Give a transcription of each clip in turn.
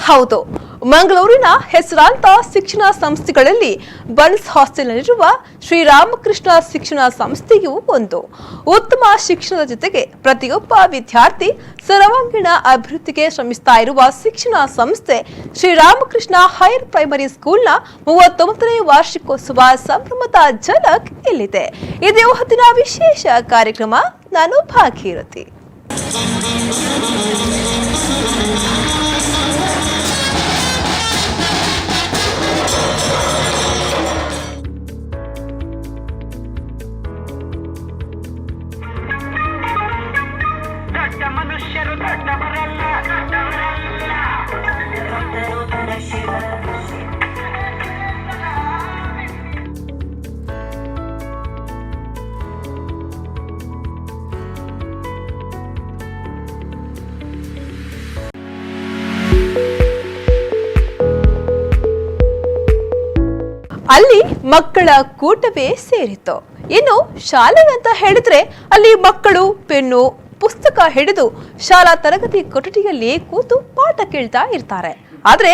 ಹೌದು, ಮಂಗಳೂರಿನ ಹೆಸರಾಂತ ಶಿಕ್ಷಣ ಸಂಸ್ಥೆಗಳಲ್ಲಿ ಬಂಟ್ಸ್ ಹಾಸ್ಟೆಲ್ನಲ್ಲಿರುವ ಶ್ರೀರಾಮಕೃಷ್ಣ ಶಿಕ್ಷಣ ಸಂಸ್ಥೆಯೂ ಒಂದು. ಉತ್ತಮ ಶಿಕ್ಷಣದ ಜೊತೆಗೆ ಪ್ರತಿಯೊಬ್ಬ ವಿದ್ಯಾರ್ಥಿ ಸರ್ವಾಂಗೀಣ ಅಭಿವೃದ್ಧಿಗೆ ಶ್ರಮಿಸ್ತಾ ಇರುವ ಶಿಕ್ಷಣ ಸಂಸ್ಥೆ ಶ್ರೀರಾಮಕೃಷ್ಣ ಹೈಯರ್ ಪ್ರೈಮರಿ ಸ್ಕೂಲ್ನ 39ನೇ ವಾರ್ಷಿಕೋತ್ಸವ ಸಂಭ್ರಮದ ಝಲಕ್ ಇಲ್ಲಿದೆ. ಇದೇ ಹೊತ್ತಿನ ವಿಶೇಷ ಕಾರ್ಯಕ್ರಮ. ನಾನು ಭಾಗೀರಥಿ. ದೊಡ್ಡ ಮನುಷ್ಯರು ದೊಡ್ಡವರಲ್ಲ, ದೊಡ್ಡವರಲ್ಲ. ಅಲ್ಲಿ ಮಕ್ಕಳ ಕೂಟವೇ ಸೇರಿತ್ತು. ಇನ್ನು ಶಾಲೆ ಅಂತ ಹೇಳಿದ್ರೆ ಅಲ್ಲಿ ಮಕ್ಕಳು ಪೆನ್ನು, ಪುಸ್ತಕ ಹಿಡಿದು ಶಾಲಾ ತರಗತಿ ಕೊಠಡಿಯಲ್ಲಿ ಕೂತು ಪಾಠ ಕೇಳ್ತಾ ಇರ್ತಾರೆ. ಆದ್ರೆ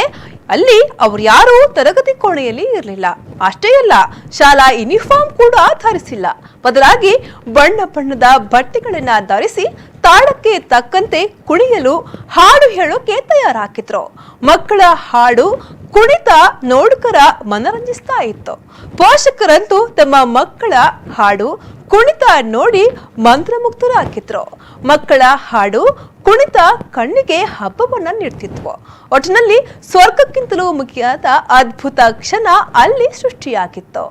ಅಲ್ಲಿ ಅವ್ರು ಯಾರೂ ತರಗತಿ ಕೋಣೆಯಲ್ಲಿ ಇರಲಿಲ್ಲ. ಅಷ್ಟೇ ಅಲ್ಲ, ಶಾಲಾ ಯೂನಿಫಾರ್ಮ್ ಕೂಡ ಧರಿಸಿಲ್ಲ. ಬದಲಾಗಿ ಬಣ್ಣ ಬಣ್ಣದ ಬಟ್ಟೆಗಳನ್ನ ಧರಿಸಿ ತಾಳಕ್ಕೆ ತಕ್ಕಂತೆ ಕುಣಿಯಲು, ಹಾಡು ಹೇಳೋಕೆ ತಯಾರಾಗಿದ್ರು. ಮಕ್ಕಳ ಹಾಡು, ಕುಣಿತ ನೋಡುಗರ ಮನರಂಜಿಸ್ತಾ ಇತ್ತು. ಪೋಷಕರಂತೂ ತಮ್ಮ ಮಕ್ಕಳ ಹಾಡು, ಕುಣಿತ ನೋಡಿ ಮಂತ್ರಮುಗ್ಧರಾಗಿದ್ರು. ಮಕ್ಕಳ ಹಾಡು, ಕುಣಿತ ಕಣ್ಣಿಗೆ ಹಬ್ಬವನ್ನ ನೀಡ್ತಿದ್ವು. ಒಟ್ಟಿನಲ್ಲಿ ಸ್ವರ್ಗಕ್ಕಿಂತಲೂ ಮುಖ್ಯವಾದ ಅದ್ಭುತ ಕ್ಷಣ ಅಲ್ಲಿ ಸೃಷ್ಟಿಯಾಗಿತ್ತು.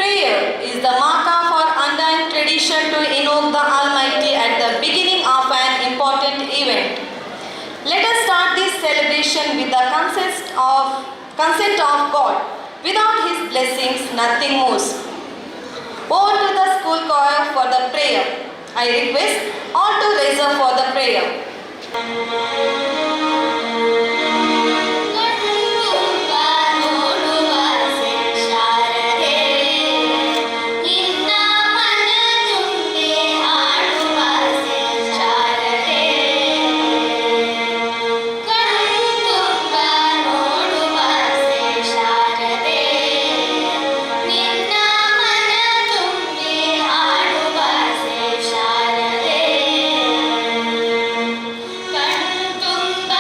Prayer is the mark of our undying tradition to invoke the Almighty at the beginning of an important event. Let us start this celebration with the consent of God. Without His blessings, nothing moves. Over to the school choir for the prayer. I request all to raise up for the prayer. ಕಣ್ತುಂಬ ನೋಡುವಾಸೆ ಶಾರದೆ, ನಿನ್ನ ಮನದುಂಬಿ ಹಾಡುವಾಸೆ ಶಾರದೆ. ಕಣ್ತುಂಬ ನೋಡುವಾಸೆ ಶಾರದೆ, ನಿನ್ನ ಮನದುಂಬಿ ಹಾಡುವಾಸೆ ಶಾರದೆ. ಕಣ್ತುಂಬ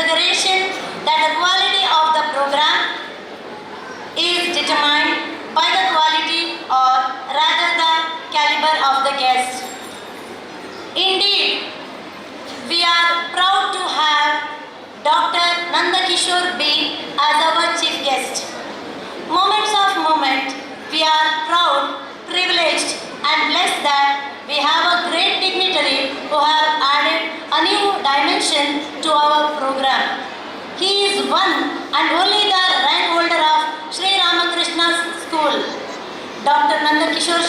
consideration that the quality of the program is determined by the quality, or rather the caliber, of the guest. Indeed, we are proud to have Dr. Nandakishore B as our chief guest. Moments of moment, we are proud, privileged and blessed that we have a great dignitary who have added a new dimension to our program. He is one and only the rank holder of Sri Ramakrishna School. Dr. Nandakishore,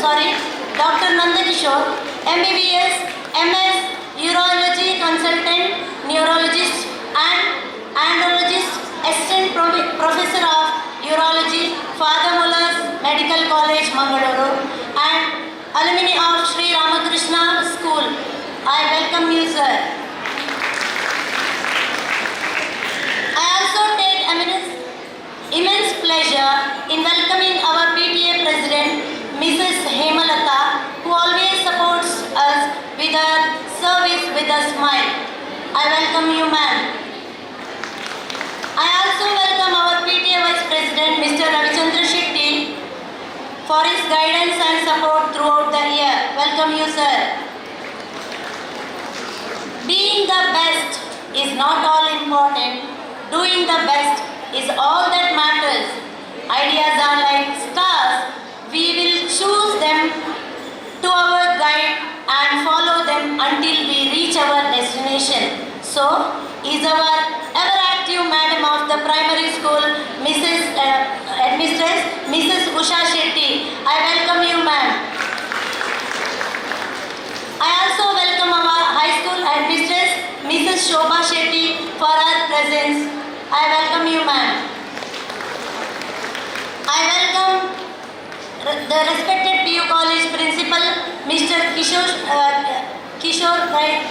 sorry, Dr. Nandakishore, MBBS, MS, Urology Consultant, Neurologist and Andrologist, Assistant Professor of Urology, Father Muller's Medical College, Mangaluru, and alumni of Sri Ramakrishna School. I welcome you, sir. I also take immense pleasure in welcoming our PTA President, Mrs. Hemalata, who always supports us with her service with a smile. I welcome you, ma'am. I also welcome our PTA Vice President, Mr. Ravichandra Shetty, for his guidance and support throughout the year. Welcome you, sir. Being the best is not all important. Doing the best is all that matters. Ideas are like stars. We will choose them to our guide and follow them until we reach our destination. So is our ever active madam of the primary school, Mrs. Headmistress, Mrs. Usha Shetty. I welcome you, ma'am. I also welcome our high school headmistress, Mrs. Shobha Shetty, for her presence. I welcome you, ma'am. I welcome the respected PU College Principal, Mr. Kishore Rai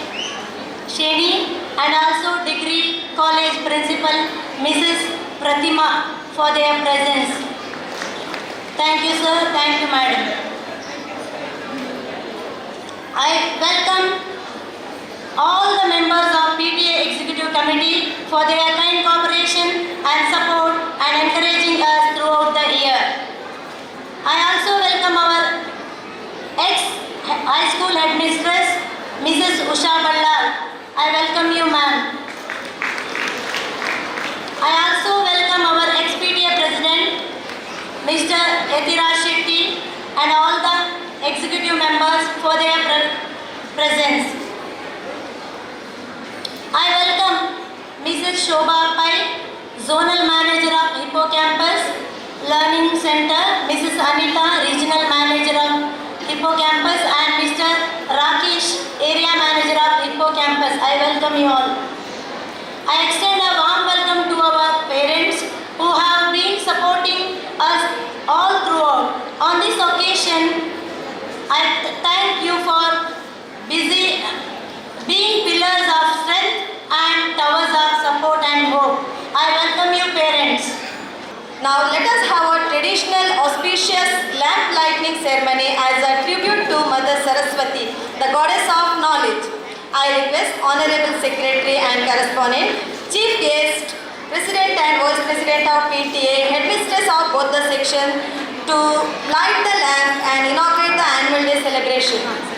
Sheni, and also Degree College Principal, Mrs. Pratima, for their presence. Thank you, sir. Thank you, madam. I welcome all the members of PTA Executive Committee for their kind cooperation and support and encouraging us throughout the year. I also welcome our ex-high school headmistress, Mrs. Usha Ballal. I welcome you, ma'am. I also welcome our ex-PTA President, Mr. Yatiraj Shetty, and all the executive members for their presence. I welcome Mrs. Shobha Pai, Zonal Manager of Hippocampus Learning Center, Mrs. Anita, Regional Manager of Hippocampus, and Mr. Rakesh, Area Manager of Hippocampus. I welcome you all. I extend a warm welcome to our parents who have been supporting us all throughout. On this occasion, I thank you for busy being pillars of strength and towers of support and hope. I welcome you, parents. Now let us have a traditional auspicious lamp lighting ceremony as a tribute to Mother Saraswati, the goddess of knowledge. I request Honorable Secretary and Correspondent, Chief Guest, President and Vice President of PTA, Headmistress of both the section to light the lamp and inaugurate the annual day celebration.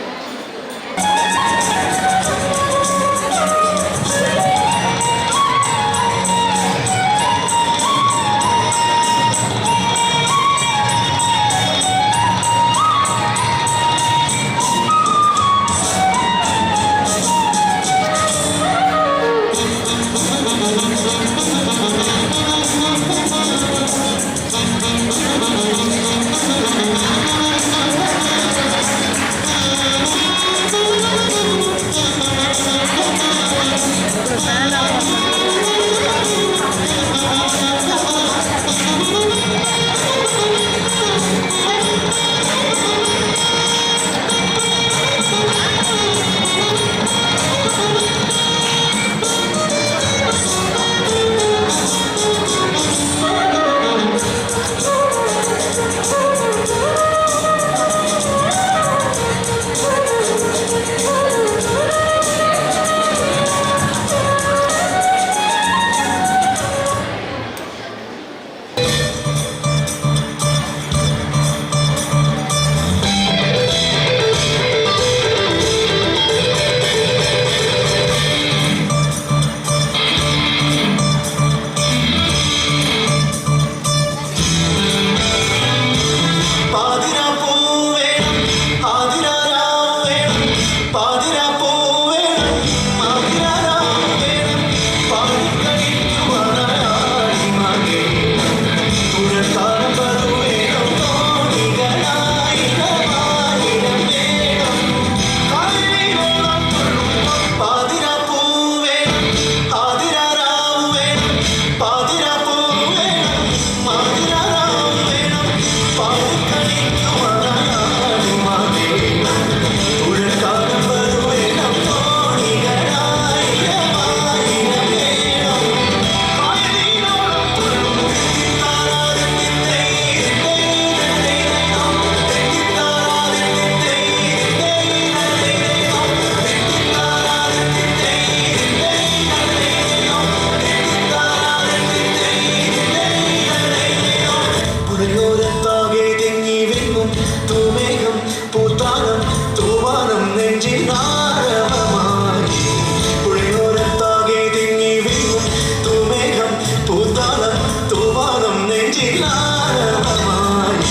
നെഞ്ചിലാരവമായി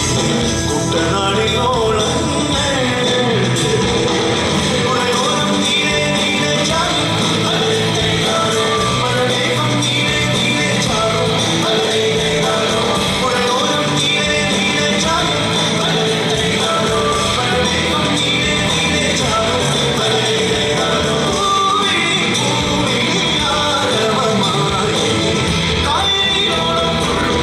കുട്ടനാടിനോളങ്ങൾ. പുഴയോരം നീളെ നീളെ ചായും തകരത്തേതാരോ, മഴമേഘം നീളെ നീളെ ചാടും തകരത്തേതാരോ. പുഴയോരം നീളെ നീളെ ചായും തകരത്തേതാരോ, മഴമേഘം നീളെ നീളെ ചാടും തകരത്തേതാരോ. പൂവിളി പൂവിളി ആരവമായി കായലിനോളം തുള്ളും.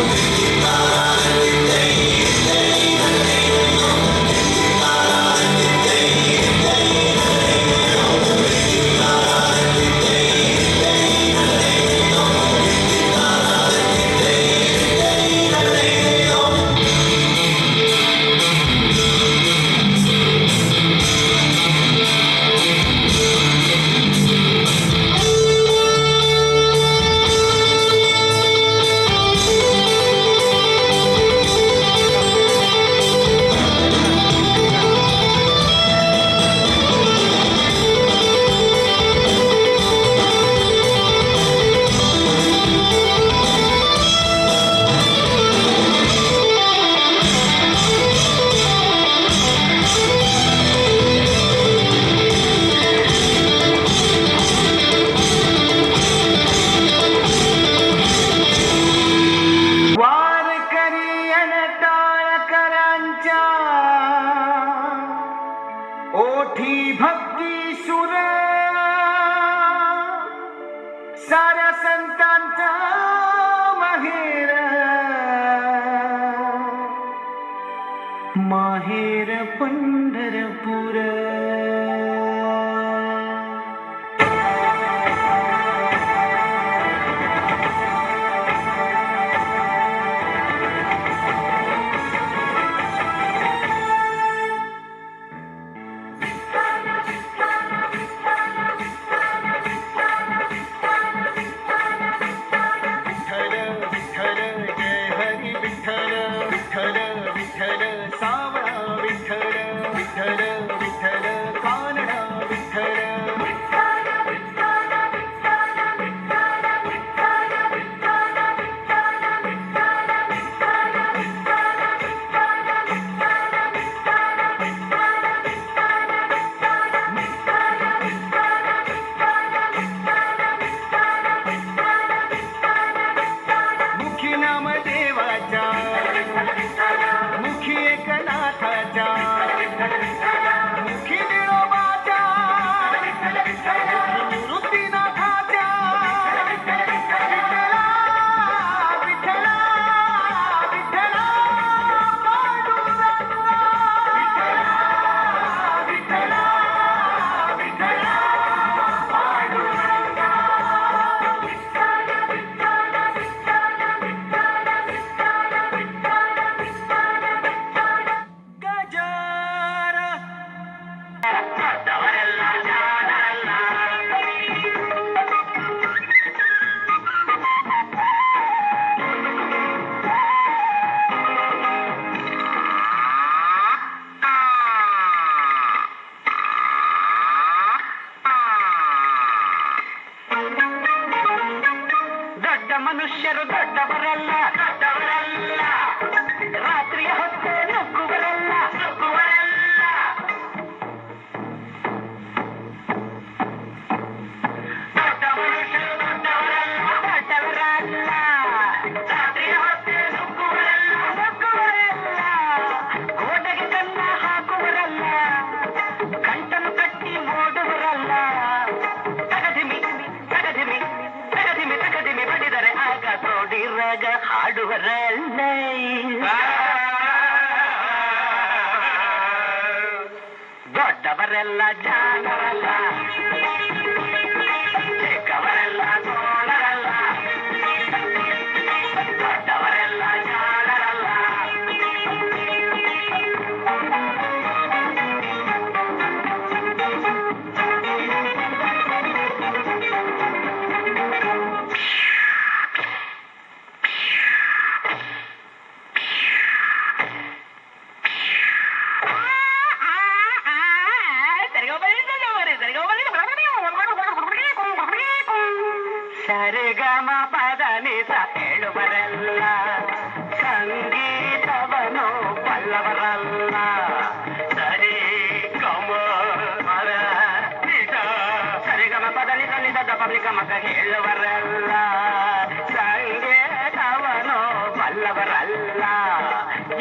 वारकरी अन टाळकरांच्या ओठी भक्ती सुर, साऱ्या संतांचा माहेर, माहेर पंढरपूर. विठ्ठल विठ्ठल जय हरी विठ्ठल, विठ्ठल विठ्ठल सावळा विठ्ठल, विठ्ठल विठ्ठल कानडा विठ्ठल. मुखी नाम देवाच्या, मुखी एकनाथाच्या, मुखी निरोबाच्या, मुखी निवृत्तीनाथाच्या. विठ्ठला विठ्ठला विठ्ठला पांडुरंगा, विठ्ठला विठ्ठला पांडुरंगा. गजार ದೊಡ್ಡವರೆಲ್ಲ ಜಾಣರಲ್ಲ. ದೊಡ್ಡ ಮನುಷ್ಯರು ದೊಡ್ಡವರಲ್ಲ, ದೊಡ್ಡವರಲ್ಲ. ರಾತ್ರಿಯ ಹೊತ್ತು ನುಗ್ಗುವರಲ್ಲ, ನುಗ್ಗುವರಲ್ಲ. ದೊಡ್ಡ ಮನುಷ್ಯರು ದೊಡ್ಡವರಲ್ಲ, ದೊಡ್ಡವರಲ್ಲ. ರಾತ್ರಿಯ ಹೊತ್ತು ನುಗ್ಗುವರಲ್ಲ, ನುಗ್ಗುವರಲ್ಲ. ಗೋಡೆಗೆ ಕನ್ನ ಹಾಕುವರಲ್ಲ, ಗಂಟಲು ಕಟ್ಟಿ ಓಡುವರಲ್ಲ. ತಗದಿಮಿ ತಗದಿಮಿ ತಗದಿಮಿ ತಗದಿಮಿ ಬಡಿದರೆ ಆಗ ತೋಡಿರಾಗ ಹಾಡುವರಲ್ಲ. ದೊಡ್ಡವರೆಲ್ಲ ಜಾಣರಲ್ಲ, ಚಿಕ್ಕವರೆಲ್ಲ ತೋಳರಲ್ಲ. ದೊಡ್ಡವರೆಲ್ಲ ಜಾಣರಲ್ಲ. ಸರಿಗೋ ಬರಿ, ಸರಿಗೋ ಬರಿ, ಸರಿಗೋ ಬರಿ. ಗಮಕ ಹೇಳುವರಲ್ಲ, ಸಂಗೀತವನು ಬಲ್ಲವರಲ್ಲ,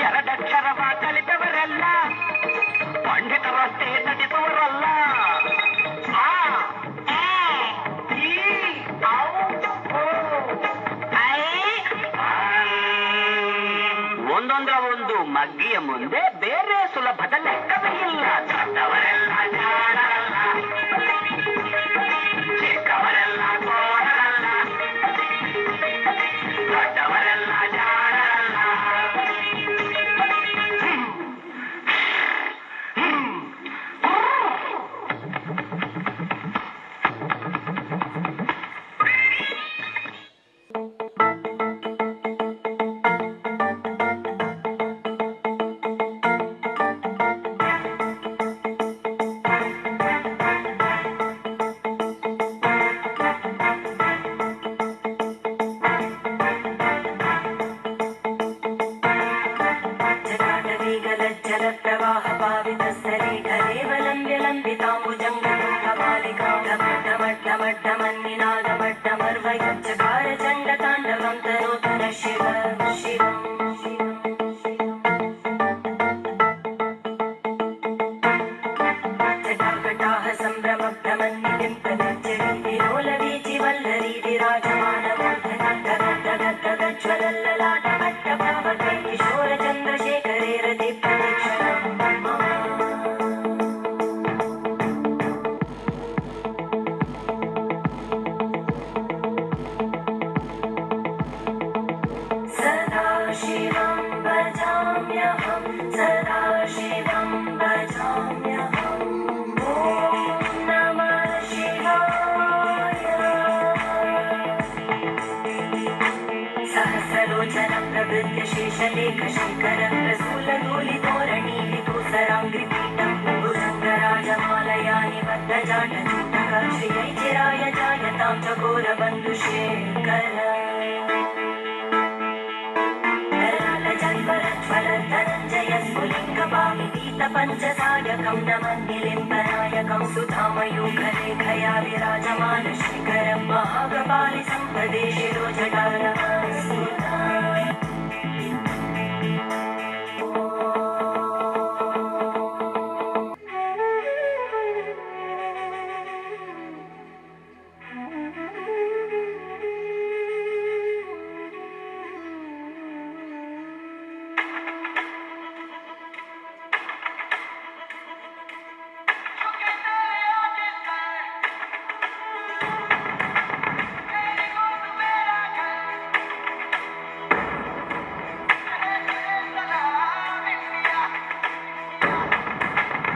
ಎರಡಕ್ಷರವ ಕಲಿತವರಲ್ಲ, ಪಂಡಿತರಷ್ಟೇ ನಟಿಸುವರಲ್ಲ. ಆ, ಎ, ಈ, ಔ, ಓ, I, ಅಂ. ಒಂದೊಂದರ ಒಂದು ಮಗ್ಗಿಯ ಮುಂದೆ ಬೇರೆ ಸುಲಭದ ಲೆಕ್ಕವೇ ಇಲ್ಲ. ದೊಡ್ಡವರೆಲ್ಲ ಜಾಣರಲ್ಲ, ಚಿಕ್ಕವರೆಲ್ಲ ಕೋಣರಲ್ಲ, ದೊಡ್ಡವರೆಲ್ಲ ಜಾಣರಲ್ಲ. चकारचण्डताण्डवं तनोतु नः शिव शिवं शिवं शिवम्। जटाकटाः सम्भ्रमभ्रमन्निलिम्पनिर्झरी विलोलवीचिवल्लरी विराजमानमूर्धनि किशोरचन्द्रशेखरे रति प्रदक्षिणं मम। सदाशिवं भजाम्यहं, सदाशिवं भजाम्यहम्। ॐ नमः शिवाय। सहस्रलोचन प्रभृत्य शेषलेखशङ्कर प्रसूलदोलितोरणी विदूसराङ्घ्रिपीठं भुजङ्गराजमालया निबद्धजाटजूटक श्रियै चिराय जायतां चकोरबन्धुशेखर। धनञ्जय स्फुलिङ्गपाणिपीतपञ्चसायकं नमन्निलिम्बनायकं सुधामयूखलेखया विराजमानशेखरं महाकपालि सम्पदे शिरोजटानमस्तुता।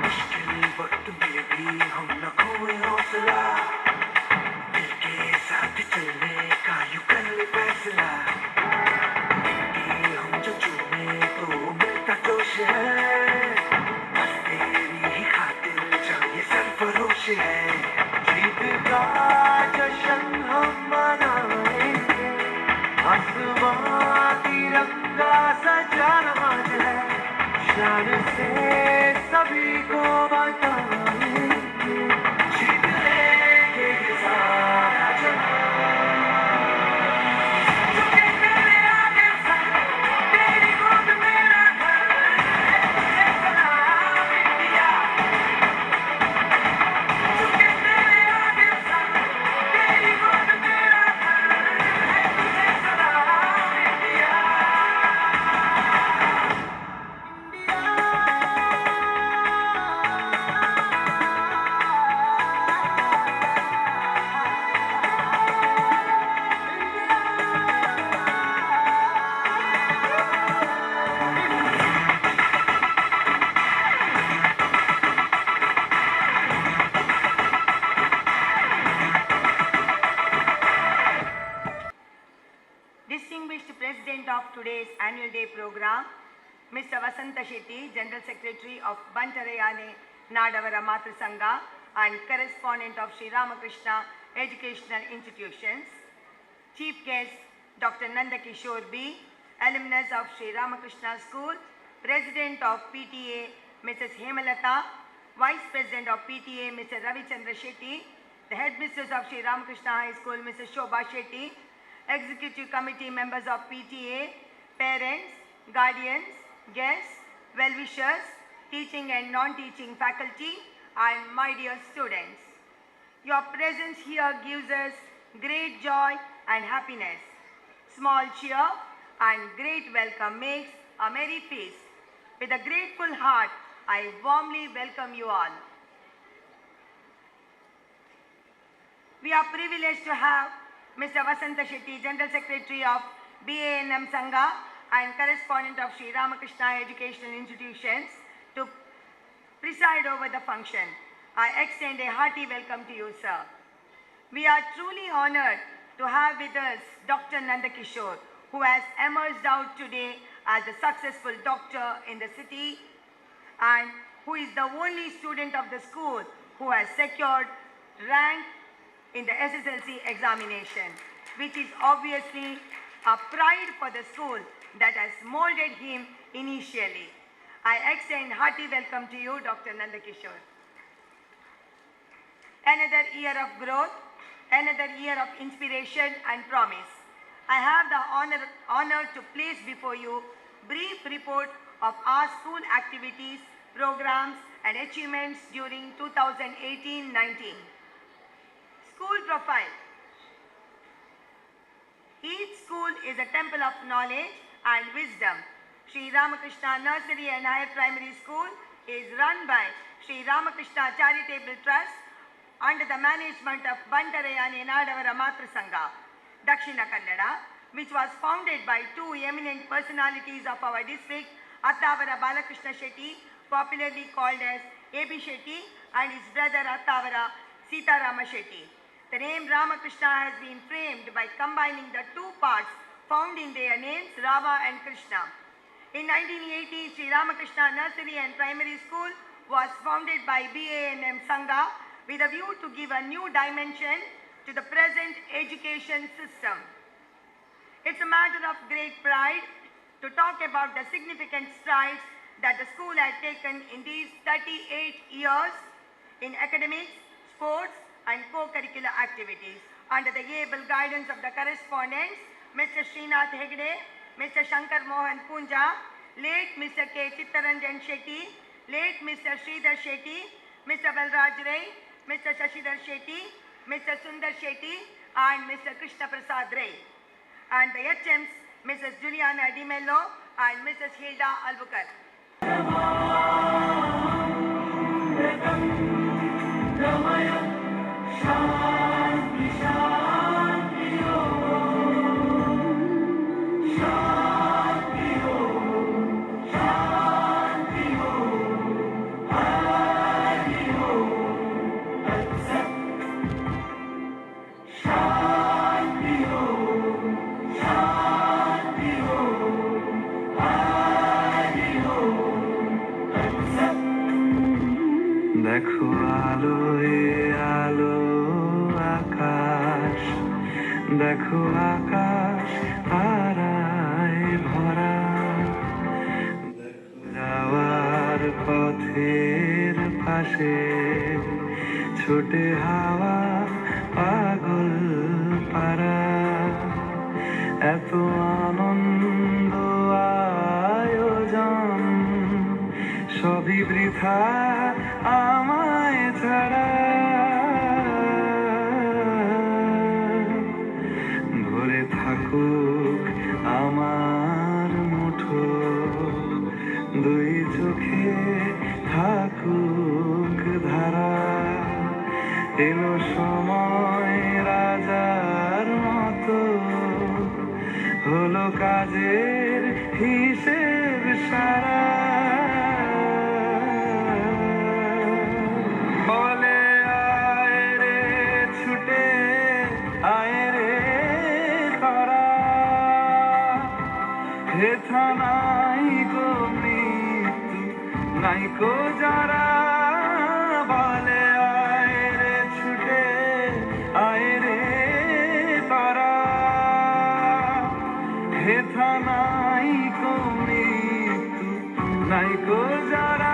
मुश्किल वक्त में भी हम न खोए हौसला, दिल के साथ चलने का यूं कर ले फैसला। मिट्टी हम जो चूमे तो मिलता जोश है, बस तेरी ही खातिर जान ये सरफरोश है। जीत का जश्न हम मनाएंगे, आसमां तिरंगा सजा आज है, शान से सभी को बताएंगे, जीत लेंगे ये सारा जहां। झुके तेरे आगे सर, तेरी गोद मेरा घर है, तुझे सलाम इंडिया। झुके तेरे आगे सर, तेरी गोद मेरा घर है, तुझे सलाम India. Distinguished President of today's Annual Day program, Mr. Vasanta Shetty, General Secretary of Bantarayane Nadavara Matru Sangha and correspondent of Sri Ramakrishna Educational Institutions. Chief Guest, Dr. Nanda Kishore B., alumnus of Sri Ramakrishna School, President of PTA, Mrs. Hemalata, Vice President of PTA, Mr. Ravi Chandra Shetty, the headmistress of Sri Ramakrishna High School, Mrs. Shobha Shetty, executive committee members of PTA, parents, guardians, guests, well-wishers, teaching and non-teaching faculty, and my dear students. Your presence here gives us great joy and happiness. Small cheer and great welcome makes a merry feast. With a grateful heart, I warmly welcome you all. We are privileged to have Mr. Vasanta Shetty, General Secretary of BANM Sangha and correspondent of Sri Ramakrishna Educational Institutions, to preside over the function. I extend a hearty welcome to you, sir. We are truly honored to have with us Dr. Nandakishore, who has emerged out today as a successful doctor in the city and who is the only student of the school who has secured rank in the SSLC examination, which is obviously a pride for the school that has molded him initially. I extend hearty welcome to you, Dr. Nandakishore. Another year of growth, another year of inspiration and promise. I have the honor to place before you brief report of our school activities, programs and achievements during 2018-19. School profile. Each school is a temple of knowledge and wisdom. Sri Ramakrishna Nursery and Higher Primary School is run by Sri Ramakrishna Charitable Trust under the management of Bantarayane Nadavara Matra Sangha, Dakshina Kannada, which was founded by two eminent personalities of our district, Attavara Balakrishna Shetty, popularly called as A.B. Shetty, and his brother Attavara Sitarama Shetty. The name Ramakrishna has been framed by combining the two parts found in their names, Rama and Krishna. In 1980, Sri Ramakrishna Nursery and Primary School was founded by BANM Sangha with a view to give a new dimension to the present education system. It's a matter of great pride to talk about the significant strides that the school had taken in these 38 years in academics, sports, and co-curricular activities under the able guidance of the correspondents, Mr. Srinath Hegde, Mr. Shankar Mohan Punja, late Mr. K. Chittaranjan Shetty, late Mr. Sridhar Shetty, Mr. Balraj Ray, Mr. Shashidhar Shetty, Mr. Sundar Shetty, and Mr. Krishna Prasad Ray, and the HMs, Mrs. Juliana Di Mello and Mrs. Hilda Albuquerque. দেখো আলো এ আলো আকাশ, দেখো আকাশ তারায় ভরা, যাওয়ার পথের পাশে ছোটে হাওয়া পাগল পারা, এত আনন্দ আয়োজন সবই বৃথা আমায় ছাড়া, ভরে থাকুক আমার মুঠো, দুই চোখে থাকুক ধারা, এলো সময় রাজার মতো, হলো কাজের হিসেব সারা, বলে আয় রে ছুটে আয় রে তারা, হেথা নাই গো মৃত্যু নাই কো যারা, বলে আয় রে ছুটে আয় রে তারা, হেথা নাই কো মৃত্যু নাই কো যারা।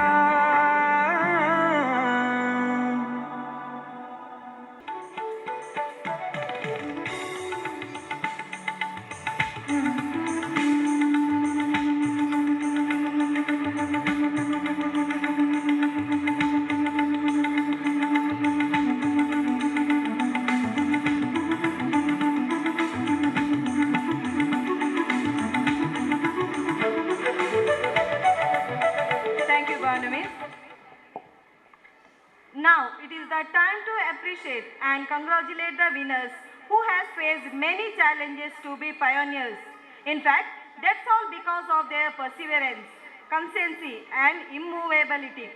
appreciate and congratulate the winners who has faced many challenges to be pioneers. In fact, that's all because of their perseverance, consistency and immovability.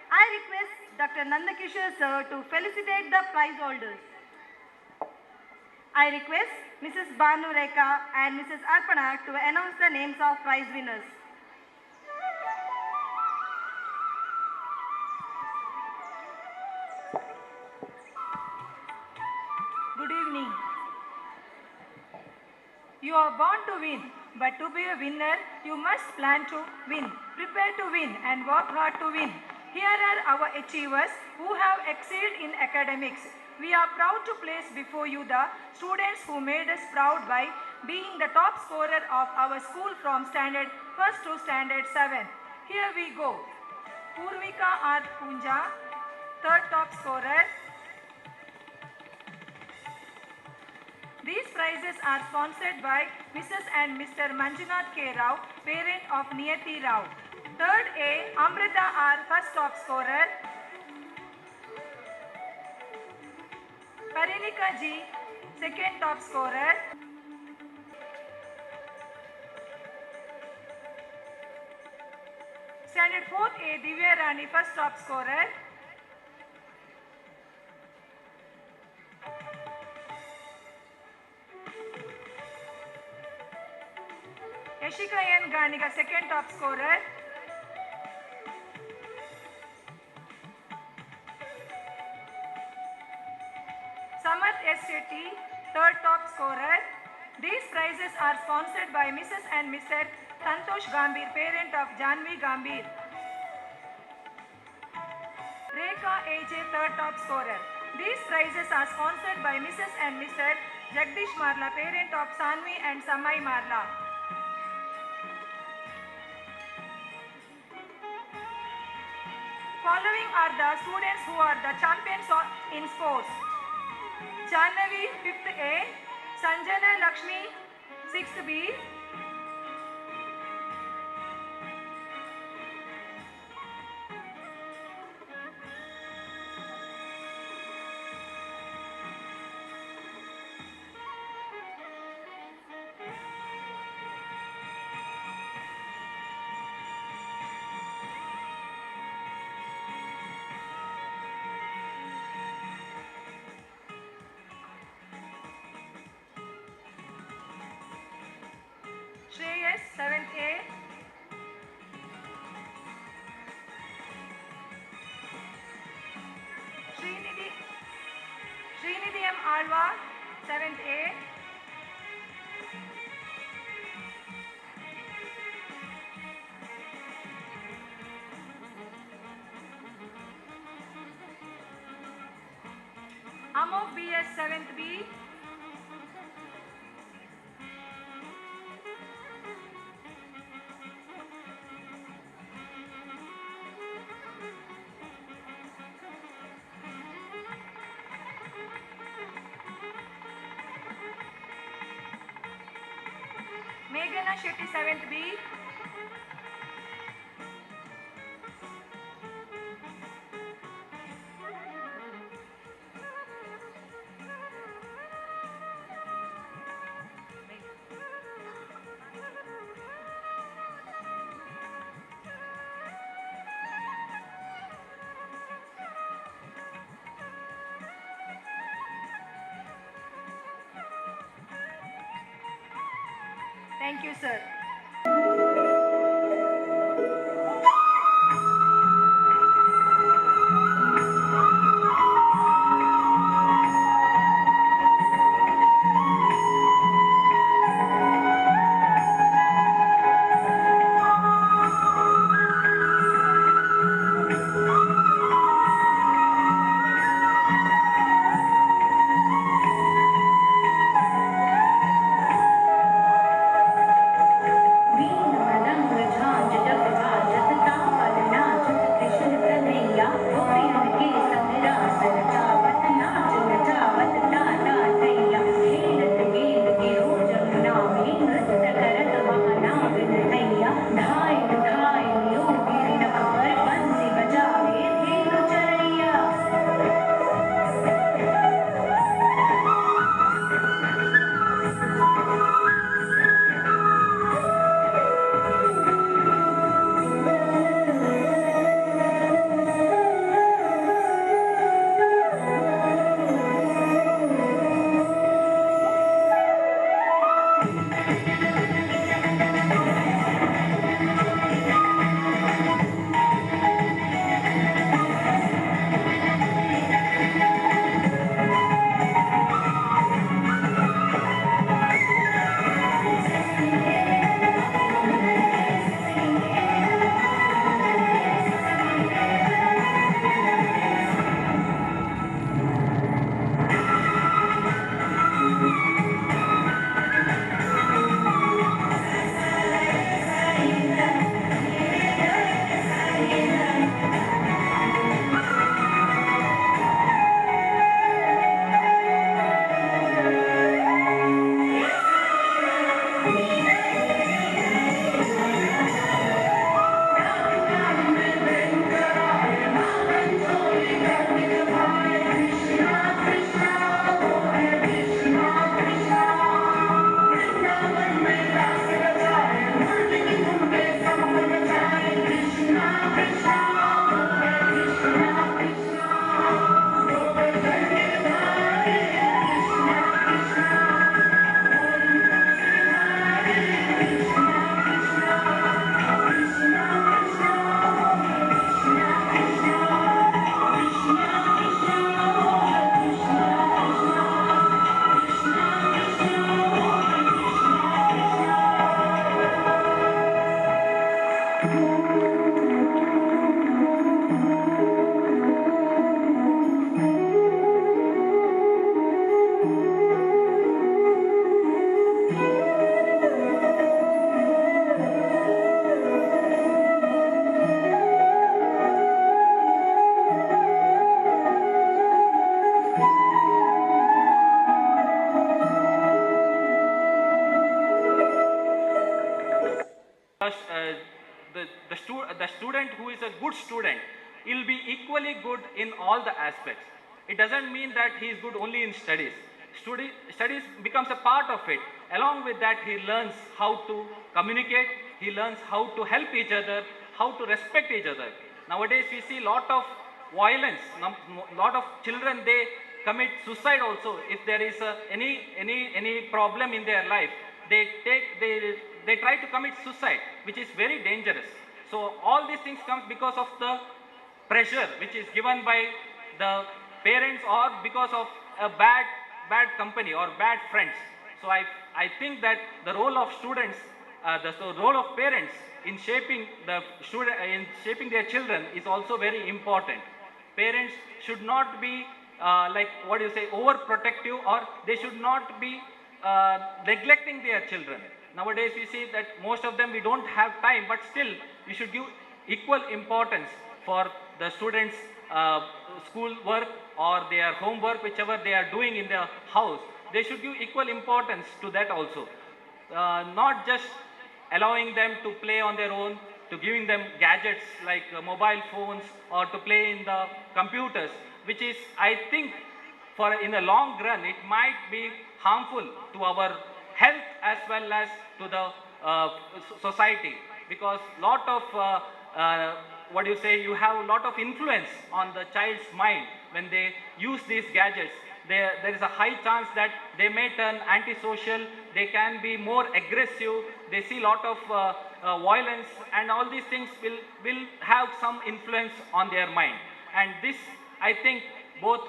I request Dr. Nandakishore sir to felicitate the prize holders. I request Mrs. Banu Rekha and Mrs. Arpana to announce the names of prize winners. Good evening. You are born to win, but to be a winner, you must plan to win, prepare to win, and work hard to win. Here are our achievers who have excelled in academics. We are proud to place before you the students who made us proud by being the top scorer of our school from standard 1st to standard 7. Here we go. Purvika R. Punja, third top scorer. These prizes are sponsored by Mrs. and Mr. Manjunath K. Rao, parent of Niyati Rao. Third A, Amrita R, first top scorer. Parinika G, second top scorer. Standard 4th A, Divya Rani, first top scorer. Yashika N. Ganiga, second top scorer. Samarth S. Shetty, third top scorer. These prizes are sponsored by Mrs. and Mr. Santosh Gambhir, parent of Janvi Gambhir. Rekha AJ, third top scorer. These prizes are sponsored by Mrs. and Mr. Jagdish Marla, parent of Sanvi and Samai Marla. Following are the students who are the champions in sports. Jahnavi, 5th A, Sanjana Lakshmi, 6th B, Shreyas, 7th A, Srinidhi M. Alva, 7th A, Amok B.S. 7th B, Meghana Shetty, 7th B, Thank you, sir. The student who is a good student will be equally good in all the aspects. It doesn't mean that he is good only in studies. Studies becomes a part of it. Along with that, he learns how to communicate, he learns how to help each other, how to respect each other. Nowadays, we see lot of violence, lot of children, they commit suicide also if there is any problem in their life. They try to commit suicide, which is very dangerous. So all these things comes because of the pressure which is given by the parents or because of a bad company or bad friends. So I think that the role of students, the role of parents in shaping the student, in shaping their children is also very important. Parents should not be like what do you say, overprotective, or they should not be neglecting their children. Nowadays we see that most of them, we don't have time, but still we should give equal importance for the students' school work or their homework, whichever they are doing in their house. They should give equal importance to that also. Not just allowing them to play on their own, to giving them gadgets like mobile phones or to play in the computers, which is, I think, for in the long run, it might be harmful to our health as well as to the society, because lot of what do you say, you have a lot of influence on the child's mind when they use these gadgets. There is a high chance that they may turn antisocial, they can be more aggressive, they see a lot of violence, and all these things will have some influence on their mind. And this, I think, both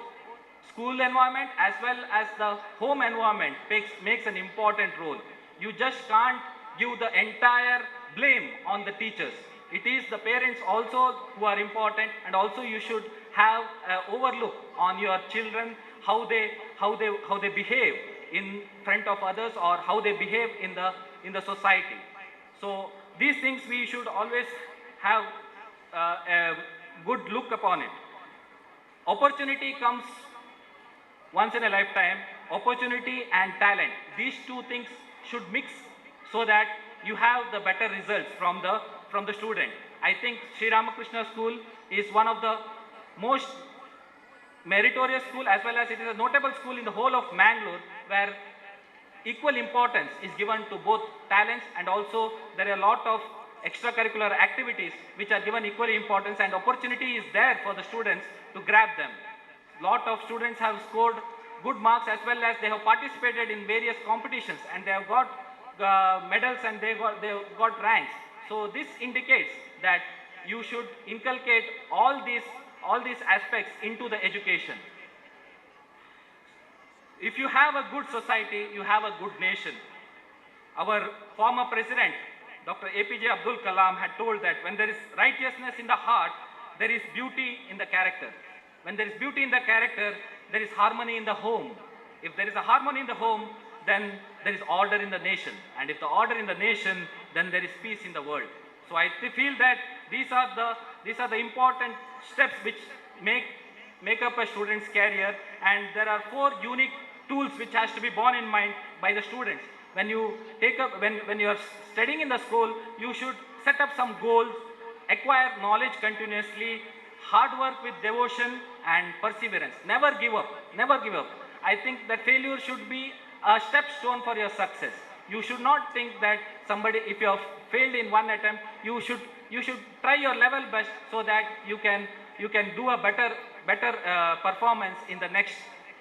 school environment as well as the home environment makes an important role. You just can't give the entire blame on the teachers. It is the parents also who are important, and also you should have an overlook on your children, how they behave in front of others or how they behave in the society. So these things we should always have a good look upon it. Opportunity comes once in a lifetime. Opportunity and talent, these two things should mix so that you have the better results from the student. I think Sri Ramakrishna School is one of the most meritorious school, as well as it is a notable school in the whole of Mangalore, where equal importance is given to both talents, and also there are a lot of extracurricular activities which are given equal importance, and opportunity is there for the students to grab them. Lot of students have scored good marks, as well as they have participated in various competitions and they have got medals and they got ranks. So this indicates that you should inculcate all these aspects into the education. If you have a good society, you have a good nation. Our former president, Dr. APJ Abdul Kalam, had told that when there is righteousness in the heart, there is beauty in the character. When there is beauty in the character, there is harmony in the home. If there is a harmony in the home, then there is order in the nation. And if the order in the nation, then there is peace in the world. So I feel that these are the important steps which make up a student's career. And there are four unique tools which has to be borne in mind by the students. When you take up, when you are studying in the school, you should set up some goals, acquire knowledge continuously, hard work with devotion and perseverance. Never give up. Never give up. I think that failure should be a stepstone for your success. You should not think that somebody, if you have failed in one attempt, you should try your level best so that you can do a better performance in the next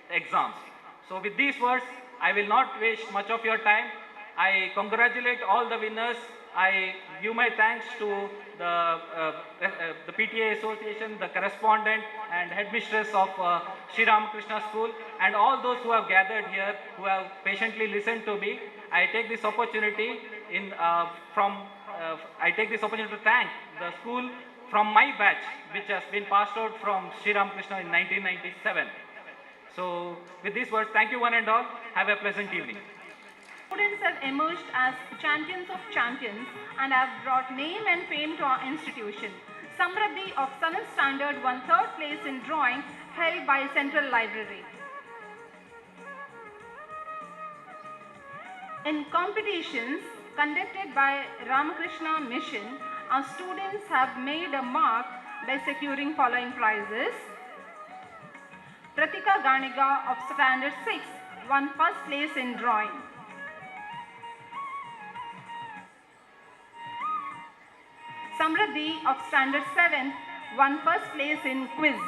exams. So with these words, I will not waste much of your time. I congratulate all the winners. I give my thanks to the PTA Association, the correspondent and headmistress of Sri Ramakrishna School, and all those who have gathered here, who have patiently listened to me. I take this opportunity I take this opportunity to thank the school from my batch, which has been passed out from Sri Ramakrishna in 1997. So, with these words, thank you one and all. Have a pleasant evening. Students have emerged as champions of champions and have brought name and fame to our institution. Samradhi of 7th standard won third place in drawing held by Central Library. In competitions conducted by Ramakrishna Mission, our students have made a mark by securing following prizes. Pratika Ganiga of Standard 6 won first place in drawing. Samriddhi of Standard 7 won first place in quiz.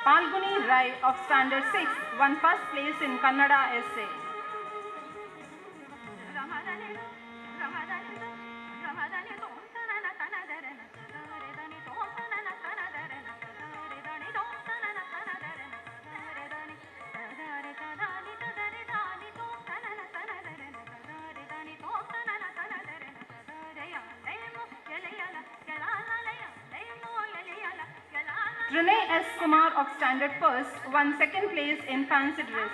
Palguni Rai of Standard 6 won first place in Kannada essay. Renee S. Kumar of Standard First won second place in fancy dress.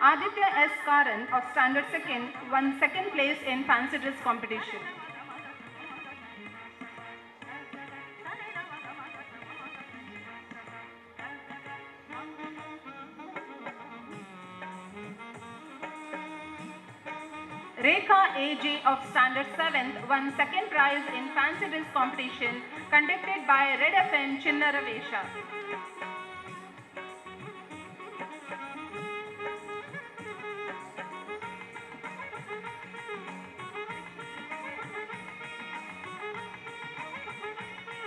Aditya S. Karan of Standard Second won second place in fancy dress competition. Rekha A.J. of Standard 7th won second prize in fancy dress competition conducted by Red FM Chinnaravesha.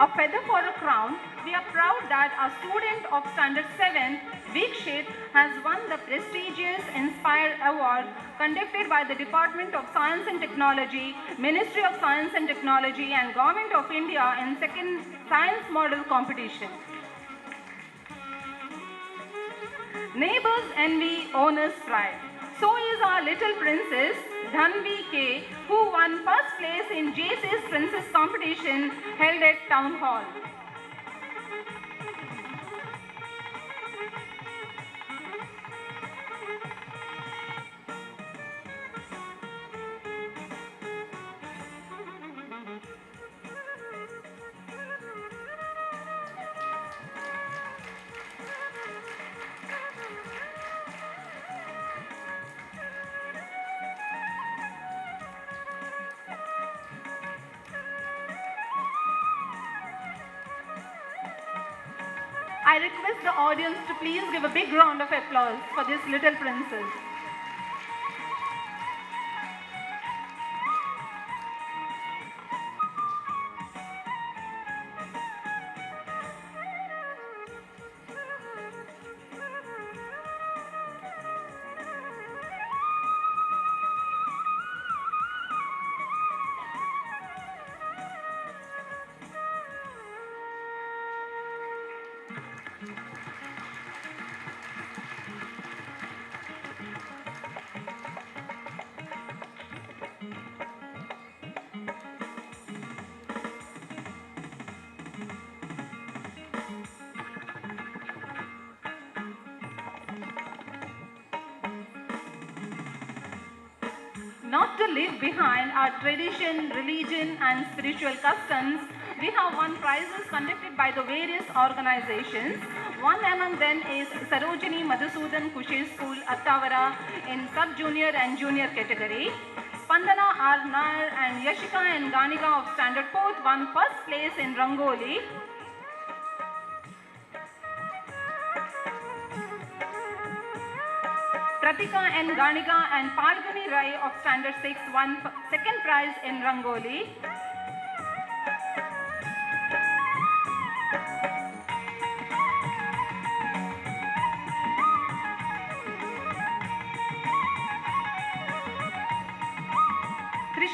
A feather for a crown, we are proud that our student of Standard 7, Vikshit, has won the prestigious Inspire Award conducted by the Department of Science and Technology, Ministry of Science and Technology and Government of India in second Science Model Competition. Neighbors envy, owners pride. So is our little princess, Dhanvi K, who won first place in JC's Princess Competition held at Town Hall. I request the audience to please give a big round of applause for this little princess. Not to leave behind our tradition, religion and spiritual customs, we have won prizes conducted by the various organizations. One among them is Sarojini Madhusudan Kushi School, Attavara in sub-junior and junior category. Spandana R. Nair and Yashika and Ganiga of Standard 4th won first place in Rangoli. Pratika N. Ganiga and Palguni Rai of Standard 6 won second prize in Rangoli.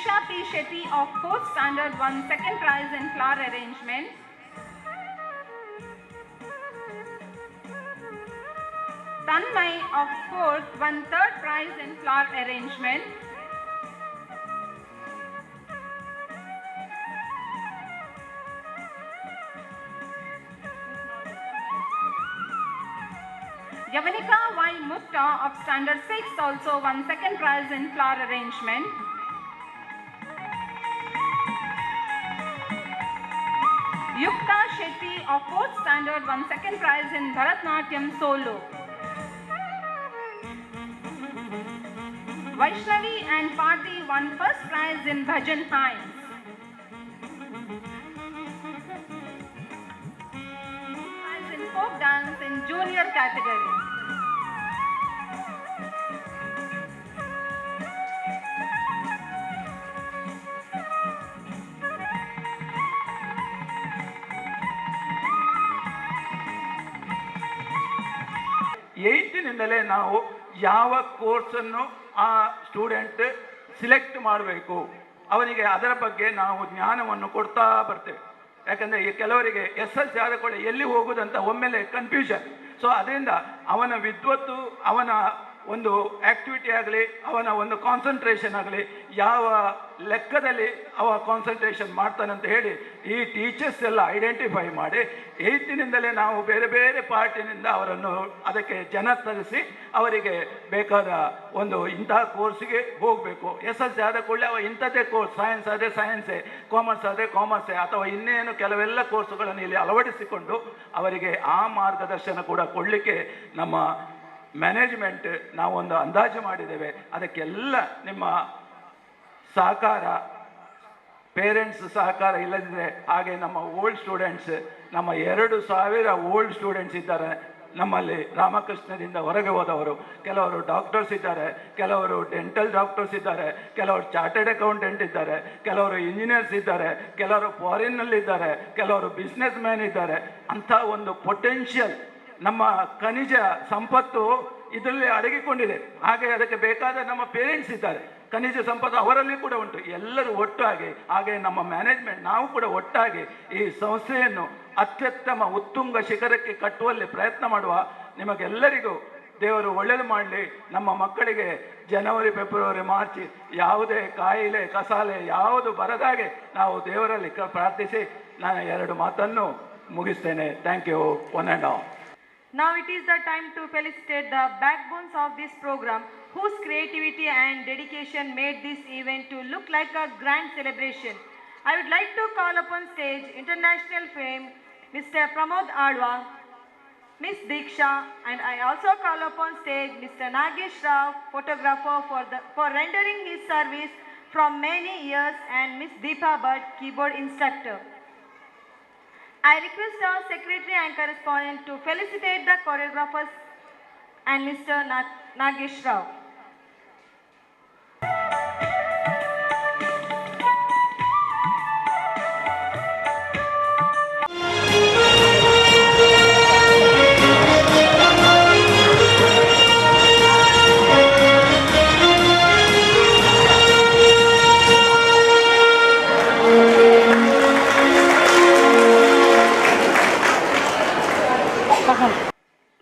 Trisha P. Shetty of 4th standard won second prize in flower arrangement. Tanmay of 4th won third prize in flower arrangement. Yavanika Y. Mutta of Standard 6 also won second prize in flower arrangement. Yukta Shetty of 4th standard won second prize in Bharatnatyam solo. Vaishnavi and Parthi won first prize in Bhajan Hymns. Prize in folk dance in junior category. ಏಯ್ತಿನಿಂದಲೇ ನಾವು ಯಾವ ಕೋರ್ಸನ್ನು ಆ student select ಮಾಡಬೇಕು, ಅವನಿಗೆ ಅದರ ಬಗ್ಗೆ ನಾವು ಜ್ಞಾನವನ್ನು ಕೊಡ್ತಾ ಬರ್ತೇವೆ. ಯಾಕಂದರೆ ಈ ಕೆಲವರಿಗೆ ಎಸ್ ಎಲ್ ಸಿ ಆದ ಕೂಡಲೇ ಎಲ್ಲಿ ಹೋಗುವುದಂತ ಒಮ್ಮೆಲೆ ಕನ್ಫ್ಯೂಷನ್. ಸೊ ಅದರಿಂದ ಅವನ ವಿದ್ವತ್ತು, ಅವನ ಒಂದು ಆ್ಯಕ್ಟಿವಿಟಿ ಆಗಲಿ, ಅವನ ಒಂದು ಕಾನ್ಸಂಟ್ರೇಷನ್ ಆಗಲಿ, ಯಾವ ಲೆಕ್ಕದಲ್ಲಿ ಅವ ಕಾನ್ಸಂಟ್ರೇಷನ್ ಮಾಡ್ತಾನಂತ ಹೇಳಿ ಈ ಟೀಚರ್ಸ್ ಎಲ್ಲ ಐಡೆಂಟಿಫೈ ಮಾಡಿ ಏಯ್ತಿನಿಂದಲೇ ನಾವು ಬೇರೆ ಬೇರೆ ಪಾರ್ಟಿನಿಂದ ಅವರನ್ನು ಅದಕ್ಕೆ ಜನ ತರಿಸಿ ಅವರಿಗೆ ಬೇಕಾದ ಒಂದು ಇಂತಹ ಕೋರ್ಸಿಗೆ ಹೋಗಬೇಕು. ಎಸ್ ಎಲ್ ಸಿ ಆದ ಕೂಡಲೇ ಅವ ಇಂಥದ್ದೇ ಕೋರ್ಸ್, ಸೈನ್ಸ್ ಆದರೆ ಸೈನ್ಸೇ, ಕಾಮರ್ಸ್ ಆದರೆ ಕಾಮರ್ಸೇ, ಅಥವಾ ಇನ್ನೇನು ಕೆಲವೆಲ್ಲ ಕೋರ್ಸುಗಳನ್ನು ಇಲ್ಲಿ ಅಳವಡಿಸಿಕೊಂಡು ಅವರಿಗೆ ಆ ಮಾರ್ಗದರ್ಶನ ಕೂಡ ಕೊಡಲಿಕ್ಕೆ ನಮ್ಮ ಮ್ಯಾನೇಜ್ಮೆಂಟ್ ನಾವೊಂದು ಅಂದಾಜು ಮಾಡಿದ್ದೇವೆ. ಅದಕ್ಕೆಲ್ಲ ನಿಮ್ಮ ಸಹಕಾರ, ಪೇರೆಂಟ್ಸ್ ಸಹಕಾರ ಇಲ್ಲದಿದ್ದರೆ, ಹಾಗೆ ನಮ್ಮ ಓಲ್ಡ್ ಸ್ಟೂಡೆಂಟ್ಸ್, ನಮ್ಮ 2000 ಓಲ್ಡ್ ಸ್ಟೂಡೆಂಟ್ಸ್ ಇದ್ದಾರೆ ನಮ್ಮಲ್ಲಿ. ರಾಮಕೃಷ್ಣದಿಂದ ಹೊರಗೆ ಹೋದವರು ಕೆಲವರು ಡಾಕ್ಟರ್ಸ್ ಇದ್ದಾರೆ, ಕೆಲವರು ಡೆಂಟಲ್ ಡಾಕ್ಟರ್ಸ್ ಇದ್ದಾರೆ, ಕೆಲವರು ಚಾರ್ಟೆಡ್ ಅಕೌಂಟೆಂಟ್ ಇದ್ದಾರೆ, ಕೆಲವರು ಇಂಜಿನಿಯರ್ಸ್ ಇದ್ದಾರೆ, ಕೆಲವರು ಫಾರಿನ್ನಲ್ಲಿದ್ದಾರೆ, ಕೆಲವರು ಬಿಸ್ನೆಸ್ ಮ್ಯಾನ್ ಇದ್ದಾರೆ. ಅಂಥ ಒಂದು ಪೊಟೆನ್ಷಿಯಲ್ ನಮ್ಮ ಖನಿಜ ಸಂಪತ್ತು ಇದರಲ್ಲಿ ಅಡಗಿಕೊಂಡಿದೆ. ಹಾಗೆ ಅದಕ್ಕೆ ಬೇಕಾದ ನಮ್ಮ ಪೇರೆಂಟ್ಸ್ ಇದ್ದಾರೆ, ಖನಿಜ ಸಂಪತ್ತು ಅವರಲ್ಲಿ ಕೂಡ ಉಂಟು. ಎಲ್ಲರೂ ಒಟ್ಟಾಗಿ, ಹಾಗೆ ನಮ್ಮ ಮ್ಯಾನೇಜ್ಮೆಂಟ್ ನಾವು ಕೂಡ ಒಟ್ಟಾಗಿ ಈ ಸಂಸ್ಥೆಯನ್ನು ಅತ್ಯುತ್ತಮ ಉತ್ತುಂಗ ಶಿಖರಕ್ಕೆ ಕಟ್ಟುವಲ್ಲಿ ಪ್ರಯತ್ನ ಮಾಡುವ. ನಿಮಗೆಲ್ಲರಿಗೂ ದೇವರು ಒಳ್ಳೆಯದು ಮಾಡಲಿ. ನಮ್ಮ ಮಕ್ಕಳಿಗೆ ಜನವರಿ, ಫೆಬ್ರವರಿ, ಮಾರ್ಚ್ ಯಾವುದೇ ಕಾಯಿಲೆ ಕಸಾಲೆ ಯಾವುದು ಬರದಾಗೆ ನಾವು ದೇವರಲ್ಲಿ ಪ್ರಾರ್ಥಿಸಿ ನಾನು ಎರಡು ಮಾತನ್ನು ಮುಗಿಸ್ತೇನೆ. Thank you one and all. Now it is the time to felicitate the backbones of this program, whose creativity and dedication made this event to look like a grand celebration. I would like to call upon stage international fame Mr. Pramod Alva, Miss Diksha, and I also call upon stage Mr. Nagesh Rao, photographer for rendering his service from many years, and Miss Deepa Bhatt, keyboard instructor. I request our secretary and correspondent to felicitate the choreographers and Mr. Nagesh Rao.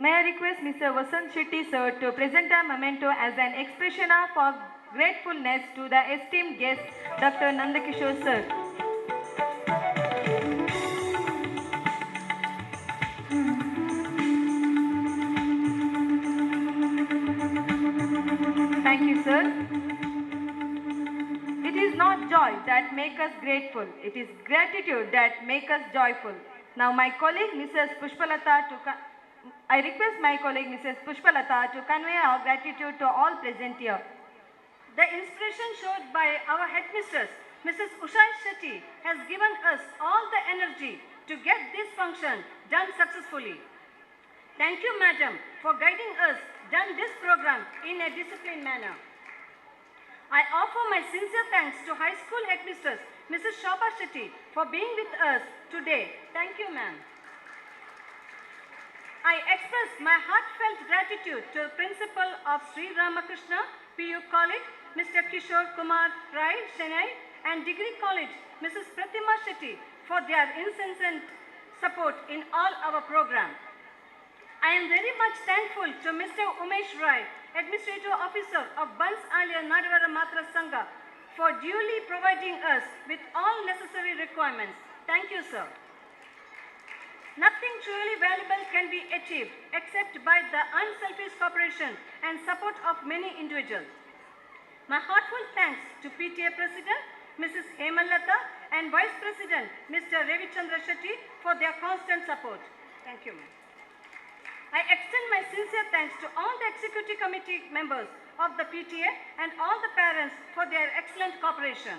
May I request Mr. Vasant Shetty sir to present a memento as an expression of our gratefulness to the esteemed guest Dr. Nandakishore sir. Thank you, sir. It is not joy that makes us grateful. It is gratitude that makes us joyful. Now my colleague Mrs. Pushpalata to I request my colleague Mrs. Pushpalata to convey our gratitude to all present here. The inspiration showed by our headmistress, Mrs. Usha Shetty, has given us all the energy to get this function done successfully. Thank you, madam, for guiding us done this program in a disciplined manner. I offer my sincere thanks to High School Headmistress, Mrs. Shobha Shetty, for being with us today. Thank you, ma'am. I express my heartfelt gratitude to the principal of Sri Ramakrishna PU College, Mr. Kishore Kumar Rai Chennai, and Degree College, Mrs. Pratima Shetty, for their incessant support in all our program. I am very much thankful to Mr. Umesh Rai, Administrative Officer of Bans Alia Nadavara Matra Sangha, for duly providing us with all necessary requirements. Thank you, sir. Nothing truly valuable can be achieved except by the unselfish cooperation and support of many individuals. My heartfelt thanks to PTA President, Mrs. Hemalata, and Vice President, Mr. Ravichandra Shetty, for their constant support. Thank you, ma'am. I extend my sincere thanks to all the executive committee members of the PTA and all the parents for their excellent cooperation.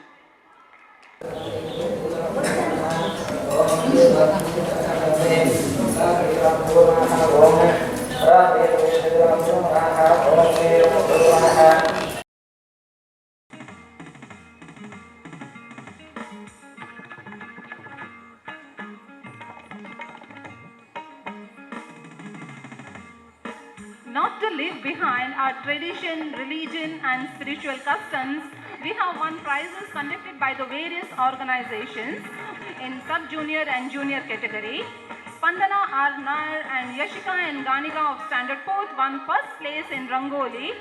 Not to leave behind our tradition, religion, and spiritual customs, we have won prizes conducted by the various organizations in sub-junior and junior category. Spandana R. Nair and Yashika and Ganika of Standard 4th won first place in Rangoli.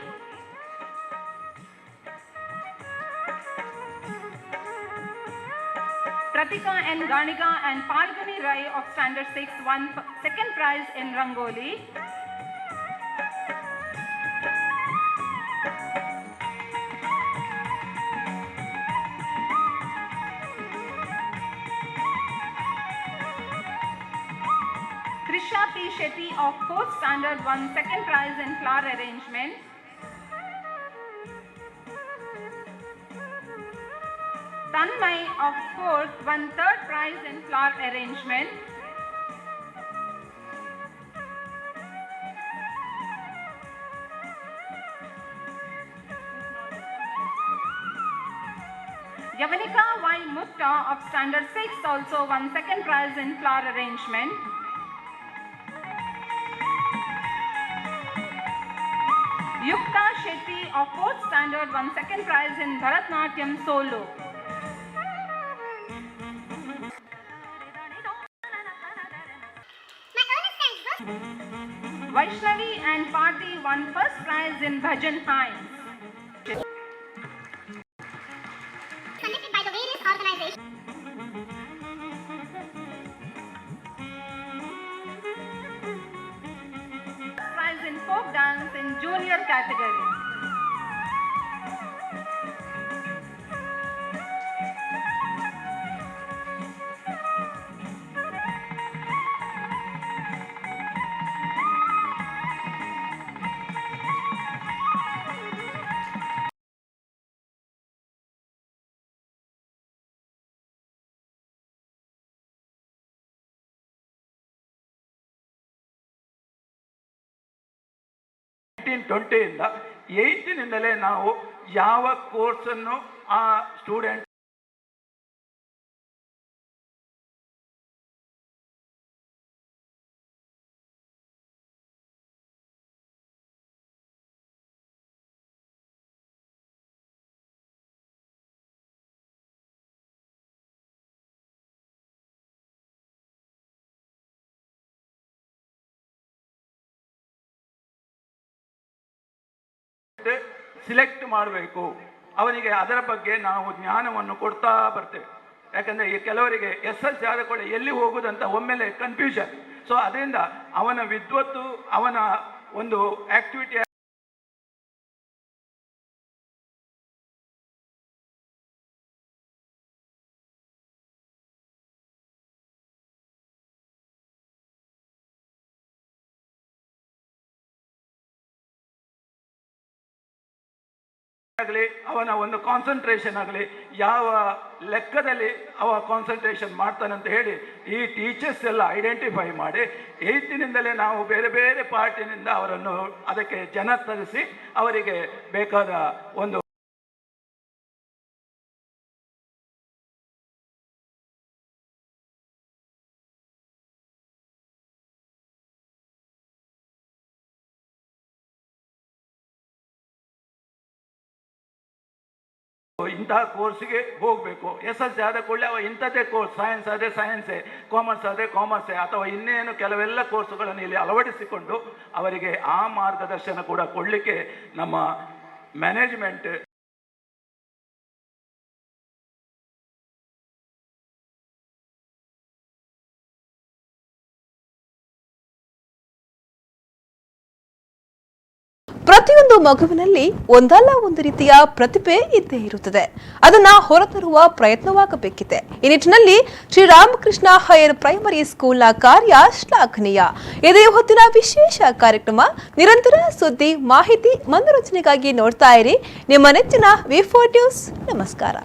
Pratika N. Ganika and Palguni Rai of Standard 6 won second prize in Rangoli. Trisha P. Shetty of 4th Standard won second prize in flower arrangement. Tanmay of 4th won third prize in flower arrangement. Yavanika Y. Mutta of Standard 6 also won second prize in flower arrangement. Yukta Shetty of 4th Standard won second prize in Bharatnatyam solo. Vaishnavi and Parthi won first prize in Bhajan Hines. Conducted by the various organizations. Prize in folk dance in junior category. 1920ಯಿಂದ ಏಯ್ತಿನಿಂದಲೇ ನಾವು ಯಾವ ಕೋರ್ಸನ್ನು ಆ student select ಮಾಡಬೇಕು, ಅವನಿಗೆ ಅದರ ಬಗ್ಗೆ ನಾವು ಜ್ಞಾನವನ್ನು ಕೊಡ್ತಾ ಬರ್ತೇವೆ. ಯಾಕಂದರೆ ಈ ಕೆಲವರಿಗೆ ಎಸ್ ಎಲ್ ಸಿ ಆದ ಕೂಡಲೇ ಎಲ್ಲಿ ಹೋಗುದಂತ ಒಮ್ಮೆಲೆ ಕನ್ಫ್ಯೂಷನ್. ಸೊ ಅದರಿಂದ ಅವನ ವಿದ್ವತ್ತು, ಅವನ ಒಂದು ಆಕ್ಟಿವಿಟಿ ಆಗಲಿ, ಅವನ ಒಂದು ಕಾನ್ಸಂಟ್ರೇಷನ್ ಆಗಲಿ, ಯಾವ ಲೆಕ್ಕದಲ್ಲಿ ಅವ ಕಾನ್ಸಂಟ್ರೇಷನ್ ಮಾಡ್ತಾನಂತ ಹೇಳಿ ಈ ಟೀಚರ್ಸ್ ಎಲ್ಲ ಐಡೆಂಟಿಫೈ ಮಾಡಿ ಏಯ್ತಿನಿಂದಲೇ ನಾವು ಬೇರೆ ಬೇರೆ ಪಾರ್ಟಿನಿಂದ ಅವರನ್ನು ಅದಕ್ಕೆ ಜನ ತರಿಸಿ ಅವರಿಗೆ ಬೇಕಾದ ಒಂದು ಇಂತಹ ಕೋರ್ಸ್ಗೆ ಹೋಗಬೇಕು. ಎಸ್ ಎಲ್ ಸಿ ಆದ ಕೂಡಲೇ ಅವ ಇಂಥದ್ದೇ ಕೋರ್ಸ್, ಸೈನ್ಸ್ ಆದರೆ ಸೈನ್ಸೇ, ಕಾಮರ್ಸ್ ಆದರೆ ಕಾಮರ್ಸೇ, ಅಥವಾ ಇನ್ನೇನು ಕೆಲವೆಲ್ಲ ಕೋರ್ಸುಗಳನ್ನು ಇಲ್ಲಿ ಅಳವಡಿಸಿಕೊಂಡು ಅವರಿಗೆ ಆ ಮಾರ್ಗದರ್ಶನ ಕೂಡ ಕೊಡಲಿಕ್ಕೆ ನಮ್ಮ ಮ್ಯಾನೇಜ್ಮೆಂಟ್ ಪ್ರತಿಯೊಂದು ಮಗುವಿನಲ್ಲಿ ಒಂದಲ್ಲ ಒಂದು ರೀತಿಯ ಪ್ರತಿಭೆ ಇದ್ದೇ ಇರುತ್ತದೆ. ಅದನ್ನ ಹೊರತರುವ ಪ್ರಯತ್ನವಾಗಬೇಕಿದೆ. ಈ ನಿಟ್ಟಿನಲ್ಲಿ ಶ್ರೀರಾಮಕೃಷ್ಣ ಹೈಯರ್ ಪ್ರೈಮರಿ ಸ್ಕೂಲ್ನ ಕಾರ್ಯ ಶ್ಲಾಘನೀಯ. ಇದೇ ಹೊತ್ತಿನ ವಿಶೇಷ ಕಾರ್ಯಕ್ರಮ. ನಿರಂತರ ಸುದ್ದಿ, ಮಾಹಿತಿ, ಮನೋರಂಜನೆಗಾಗಿ ನೋಡ್ತಾ ಇರಿ ನಿಮ್ಮ ನೆಚ್ಚಿನ ವಿ ಫೋರ್ ನ್ಯೂಸ್. ನಮಸ್ಕಾರ.